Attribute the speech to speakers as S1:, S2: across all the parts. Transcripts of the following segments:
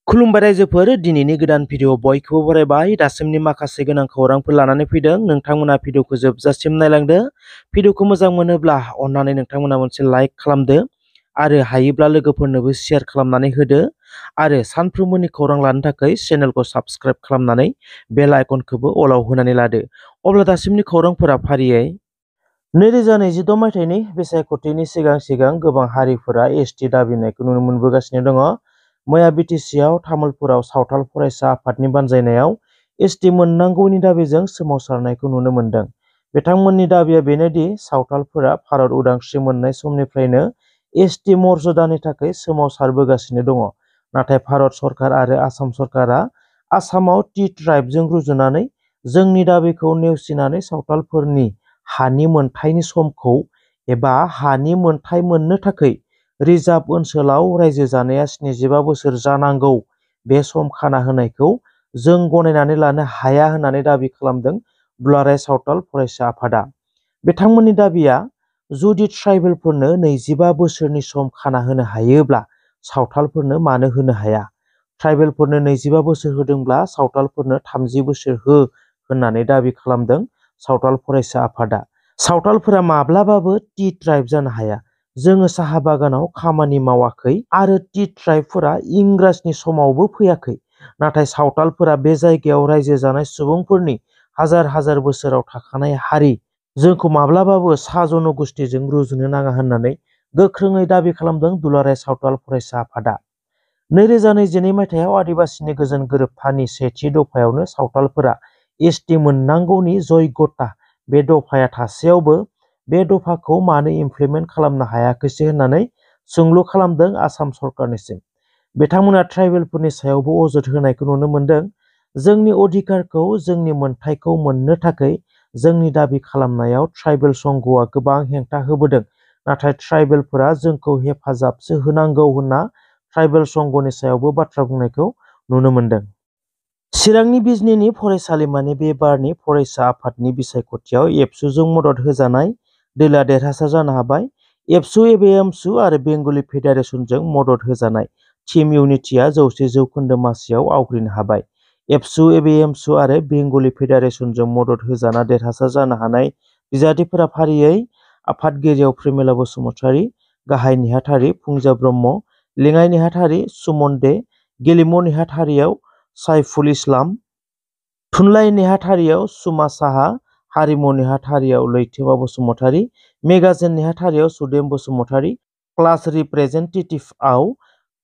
S1: खुलुमबाय रायजोफोर दिनैनि गोदान भिडिअ बयखौबो बरायबाय दासिमनि माखासे गोनां खौरांफोर लानानै फैदों नोंथांमोना भिडिअखौ जोबजासिम नायलांदो भिडिअखौ मोजां मोनोब्ला अन्नानै नोंथांमोना मोनसे लाइक खालामदो आरो हायोब्ला लोगोफोरनोबो शेयार खालामनानै होदो आरो सानफ्रोमबोनि खौरां लानो थाखाय चेनेलखौ साबस्क्राइब खालामनानै बेल आइकनखौबो अलाव होनानै लादो अब्ला दासिमनि खौरांफोरा फारियै 2026 मायथाइनि बिसायख'थिनि सिगां गोबां हारिफोरा एसटि दाबिनायखौ नुनो मोनबोगासिनो दङ। मैया बिटिसिआव तामुलपुराव सावथाल फरायसा आफादनि बानजायनायाव एसटि मोननांगौनि दाबिजों सोमावसारनायखौ नुनो मोन्दों। बिथांमोननि दाबिया बेनोदि सावथालफोरा भारत उदांस्रि मोननाय समनिफ्रायनो एसटि मर्यादानि थाखाय सोमावसारबोगासिनो दङ। नाथाय भारत सरकार आरो आसाम सरकारा आसामाव टि ट्राइबजों रुजुनानै जोंनि दाबिखौ नेवसिनानै सावथालफोरनि हानि मोनथायनि समखौ एबा हानि मोनथाय मोननो थाखाय रिजार्भ ओनसोलाव रायजो जानाया 75 बोसोर जानांगौ बे सम खाना होनायखौ जों गनायनानै लानो हाया होननानै दाबि खालामदों दुलाराय सावथाल फरायसा आफादा। बिथांमोननि दाबिया जुदि ट्राइबेलफोरनो 25 बोसोरनि सम खाना होनो हायोब्ला सावथालफोरनो मानो होनो हाया? ट्राइबेलफोरनो 25 बोसोर होदोंब्ला सावथालफोरनो 30 बोसोर हो होननानै दाबि खालामदों सावथाल फरायसा आफादा। सावथालफोरा माब्लाबाबो टि ट्राइब जानो हाया। जोङो साहा बागानाव खामानि मावाखै आरो टि ट्राइबफोरा इंराजनि समावबो फैयाखै। नाथाय सावथालफोरा बे जायगायाव रायजो जानाय सुबुंफोरनि हाजार बोसोराव थाखानाय हारि। जोंखौ माब्लाबाबो सा जनगोष्ठीजों रुजुनो नाङा होननानै गोख्रोङै दाबि खालामदों दुलाराय सावथाल फरायसा आफादा। 2022 मायथाइयाव आदिबासिनि गोजोन गोरोबथानि सेथि दफायावनो सावथालफोरा एसटि मोननांगौनि जयग'ता बे दफाया थासेयावबो बे दफाखौ मानो इमप्लिमेन्ट खालामनो हायाखैसै होननानै सोंलु खालामदों आसाम सरकारनिसिम। बिथांमोना ट्राइबेलफोरनि सायावबो अजद होनायखौ नुनो मोन्दों। जोंनि अधिकारखौ जोंनि मोनथायखौ मोननो थाखाय जोंनि दाबि खालामनायाव ट्राइबेल संघआ गोबां हेंथा होबोदों। नाथाय ट्राइबेलफोरा जोंखौ हेफाजाबसो होनांगौ होनना ट्राइबेल संघनि सायावबो बाथ्रा बुंनायखौ नुनो मोन्दों। चिरांनि बिजनीनि फरायसालिमानि बे बारनि फरायसा आफादनि बिसायख'थियाव एबसुजों मदद होजानाय दोलोआ देरहासार जानो हाबाय। एबसु एबिएमसु आरो बेंगलि फेडारेसनजों मदद होजानाय टीम इउनिटिआ 100% मासियाव आवग्रिनो हाबाय। एबसु एबिएमसु आरो बेंगलि फेडारेसनजों मदद होजाना देरहासार जानो हानाय बिजाथिफोरा फारियै आफादगिरियाव प्रेमेला बसुमतारी, गाहाय नेहाथारि फुंजा ब्रह्म, लेङाइ नेहाथारि सुमन दे, गेलेमु नेहाथारियाव साइफुल इस्लाम, थुनलाइ नेहाथारियाव सुमा साहा, हारिमु नेहाथारियाव लैथोमा बसुमतारी, मेगाजिन नेहाथारियाव सुदेम बसुमतारी, क्लास रिप्रेजेन्टेटिभआव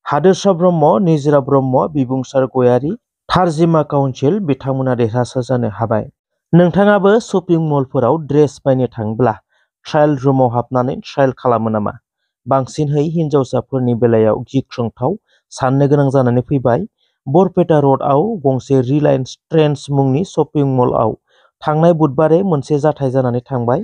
S1: हादोरसा ब्रह्म, निजोरा ब्रह्म, बिबुंसार गयारी, थारजिमा काउन्सिल बिथांमोना देरहासार जानो हाबाय। नोंथाङाबो शपिं मलफोराव ड्रेस बायनो थाङोब्ला ट्रायल रुमाव हाबनानै ट्रायल खालामो नामा? बांसिनहै हिनजावसाफोरनि बेलायाव गिख्रंथाव साननो गोनां जानानै फैबाय। बरपेटा रडआव गंसे रिलायन्स ट्रेन्ड्स मुंनि शपिं मलआव थांनाय बुधबारै मोनसे जाथाय जानानै थांबाय।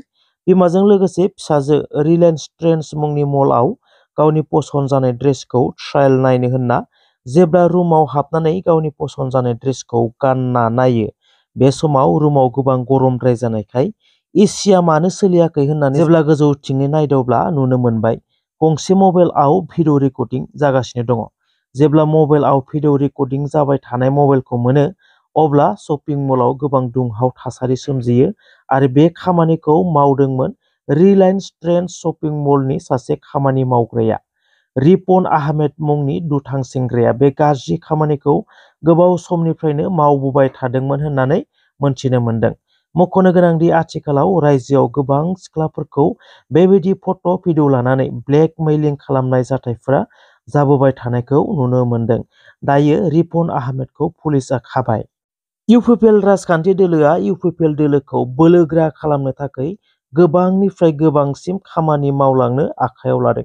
S1: बिमाजों लोगोसे फिसाजो रिलायन्स ट्रेन्ड्स मुंनि मलआव गावनि पसन्द जानाय ड्रेसखौ ट्रायल नायनो होनना जेब्ला रुमाव हाबनानै गावनि पसन्द जानाय ड्रेसखौ गानना नायो बे समाव रुमाव गोबां गरमद्राय जानायखाय एसिया मानो सोलियाखै होननानै जेब्ला गोजौथिङै नायदावब्ला नुनो मोनबाय गंसे मबाइलआव भिडिअ रेकर्डिं जागासिनो दङ। जेब्ला मबाइलआव भिडिअ रेकर्डिं जाबाय थानाय मबाइलखौ मोनो अब्ला शपिं मलआव गोबां दुंहाव थासारि सोमजियो आरो बे खामानिखौ मावदोंमोन रिलायन्स ट्रेन्ड्स शपिं मलनि सासे खामानि मावग्राया। रिपन आहमेद मुंनि दुथां सेंग्राया बे गाज्रि खामानिखौ गोबाव समनिफ्रायनो मावबोबाय थादोंमोन होननानै मोनथिनो मोन्दों। मख'नो गोनांदि आथिखालाव रायजोआव गोबां सिख्लाफोरखौ बेबायदि फट' भिडिअ लानानै ब्लेकमेइलिं खालामनाय जाथायफोरा जाबोबाय थानायखौ नुनो मोन्दों। दायो रिपन आहमेदखौ पुलिसआ खाबाय। इउपिपिएल राजखान्थि दोलोआ इउपिपिएल दोलोखौ बोलोगोरा खालामनो थाखाय गोबांनिफ्राय गोबांसिम खामानि मावलांनो आखायाव लादों।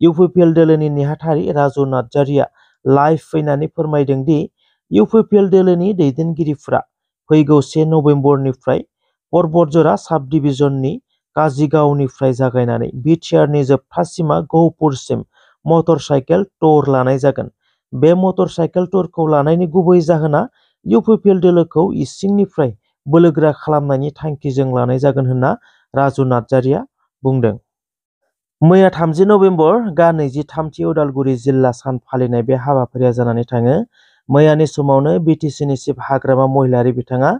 S1: इउपिपिएल दोलोनि नेहाथारि राजु नार्जारिया लाइभ फैनानै फोरमायदों दि इउपिपिएल दोलोनि दैदेनगिरिफोरा फैगौ 1 नबेम्बरनिफ्राय परबतजरा साब डिभिजननि काजिगावनिफ्राय जागायनानै बिटिआरनि जोबथा सिमा गहपुरसिम मटर साइकेल टुर लानाय जागोन। बे मटर साइकेल टुरखौ लानायनि गुबै जाहोना इउपिपिएल दोलोखौ इसिंनिफ्राय बोलोगोरा खालामनायनि थांखिजों लानाय जागोन होनना राजु नार्जारिया बुंदों। मैया 30 नबेम्बर गा 23थि उदालगुरि जिल्ला सान फालिनाय बे हाबाफारिया जानानै थाङो। मैयानि समावनो बिटिसिनि चिफ हाग्रामा महिलारि बिथाङा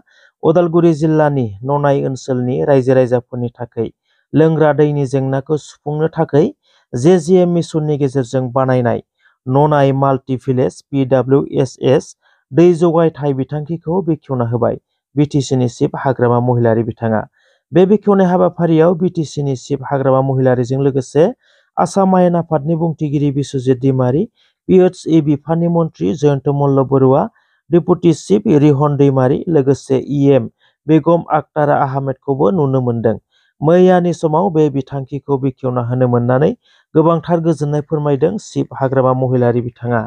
S1: उदालगुरि जिल्लानि ननाय ओनसोलनि रायजो राजाफोरनि थाखाय लोंग्रा दैनि जेंनाखौ सुफुंनो थाखाय जेजेएम मिसननि गेजेरजों बानायनाय ननाय माल्टि भिलेज PWSS दै जगायथाय बिथांखिखौ बेखेवना होबाय बिटिसिनि चिफ हाग्रामा महिलारि बिथाङा। बे बेखेवनाय हाबाफारियाव बिटिसिनि चिफ हाग्रामा महिलारिजों लोगोसे आसाम आयेन आफादनि बुंथिगिरि बिस्वजित दैमारी, PHE बिफाननि मन्थ्रि जयन्त मल्ल बरुवा, डेपुटि चिफ रिहन दैमारी लोगोसे EM बेगम आक्तारा आहमेदखौबो नुनो मोन्दों। मैयानि समाव बे बिथांखिखौ बेखेवना होनो मोननानै गोबांथार गोजोननाय फोरमायदों चिफ हाग्रामा महिलारि बिथाङा।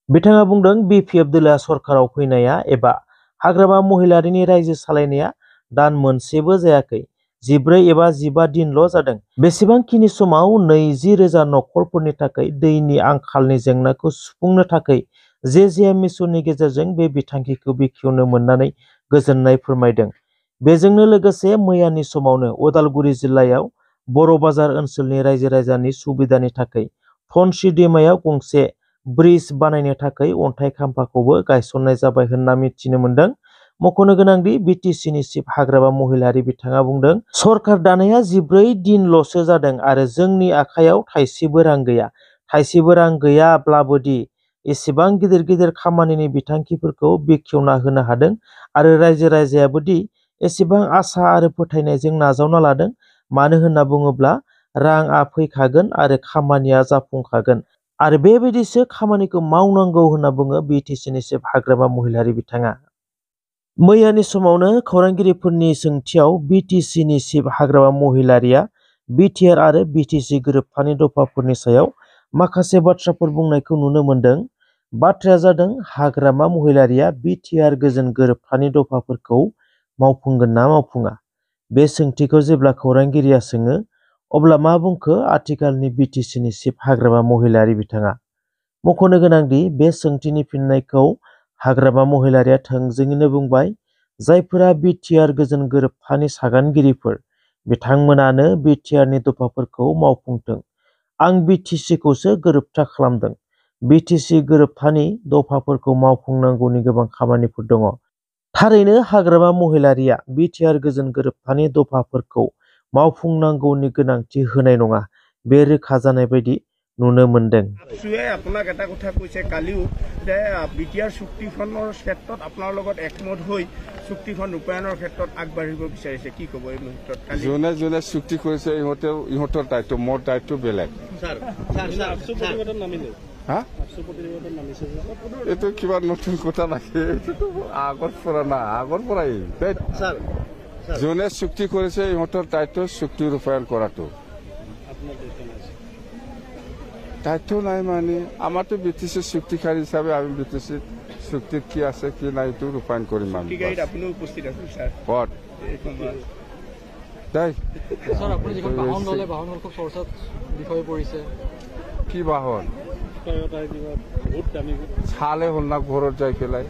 S1: बिथाङा बुंदों BPF दोलोआ सरकाराव फैनाया एबा हाग्रामा महिलारिनि रायजो सालायनाया दान मोनसेबो जायाखै, 14 एबा 15 दिनल' जादों। बेसेबांखिनि समाव 20,000 नखरफोरनि थाखाय दैनि आंखालनि जेंनाखौ सुफुंनो थाखाय जेजेएम मिसननि गेजेरजों बे बिथांखिखौ बेखेवनो मोननानै गोजोननाय फोरमायदों। बेजोंनो लोगोसे मैयानि समावनो उदालगुरि जिल्लायाव बर' बाजार ओनसोलनि रायजो राजानि सुबिदानि थाखाय धनस्रि दैमायाव गंसे ब्रिज बानायनो थाखाय अन्थाइ खाम्फाखौबो गायसननाय जाबाय होनना मिथिनो मोन्दों। मख'नो गोनांदि बिटिसिनि चिफ हाग्रामा महिलारि बिथाङा बुंदों, सरकार दानाया 14 दिनल'सो जादों आरो जोंनि आखायाव थाइसेबो रां गैया। थाइसेबो रां गैयाब्लाबोदि एसेबां गिदिर गिदिर खामानिनि बिथांखिफोरखौ बेखेवना होनो हादों आरो रायजो राजायाबोदि एसेबां आसा आरो फोथायनायजों नाजावना लादों। मानो होनना बुङोब्ला रांआ फैखागोन आरो खामानिया जाफुंखागोन आरो बेबायदिसो खामानिखौ मावनांगौ होनना बुङो बिटिसिनि चिफ हाग्रामा महिलारि बिथाङा। मैयानि समावनो खौरांगिरिफोरनि सोंथियाव बिटिसिनि चिफ हाग्रामा महिलारिया बिटिआर आरो बिटिसि गोरोबथानि दफाफोरनि सायाव माखासे बाथ्राफोर बुंनायखौ नुनो मोन्दों। बाथ्राया जादों हाग्रामा महिलारिया बिटिआर गोजोन गोरोबथानि दफाफोरखौ मावफुंगोन ना मावफुङा। बे सोंथिखौ जेब्ला खौरांगिरिया सोङो अब्ला मा बुंखो आथिखालनि बिटिसिनि चिफ हाग्रामा महिलारि बिथाङा। मख'नो गोनांदि बे सोंथिनि फिननायखौ हाग्रामा महिलारिया थोंजोङैनो बुंबाय, जायफोरा बिटिआर गोजोन गोरोबथानि सागानगिरिफोर बिथांमोनानो बिटिआरनि दफाफोरखौ मावफुंथों। आं बिटिसिखौसो गोरोबथा खालामदों। बिटिसि गोरोबथानि दफाफोरखौ मावफुंनांगौनि गोबां खामानिफोर दङ। थारैनो हाग्रामा महिलारिया बिटिआर गोजोन गोरोबथानि दफाफोरखौ मावफुंनांगौनि गोनांथि होनाय नङा, बे रोखा जानाय बायदि नुनो मोन्दों।
S2: আপোনাক এটা কথা কৈছে কালিও যে বিটিআৰ চুক্তিখনৰ ক্ষেত্ৰত আপোনাৰ লগত একমত হৈ চুক্তিখন ৰূপায়ণৰ ক্ষেত্ৰত আগবাঢ়িব বিচাৰিছে, কি ক'ব এই মুহূৰ্তত?
S3: যোনে যোনে চুক্তি কৰিছে ইহঁতৰ দায়িত্ব, মোৰ দায়িত্ব বেলেগ। এইটো কিবা নতুন কথা নাকি? আগৰ পৰা না, আগৰ পৰাই যোনে চুক্তি কৰিছে ইহঁতৰ দায়িত্ব চুক্তি ৰূপায়ণ কৰাটো। দায়িত্ব নাই মানে আমাৰতো বিটিচি চুক্তিকাৰী হিচাপে আমি বিটিচি চুক্তিত কি আছে কি নাই এইটো ৰূপায়ণ কৰিম। কি বাহন চালে হ'ল না ঘৰত যাই পেলাই।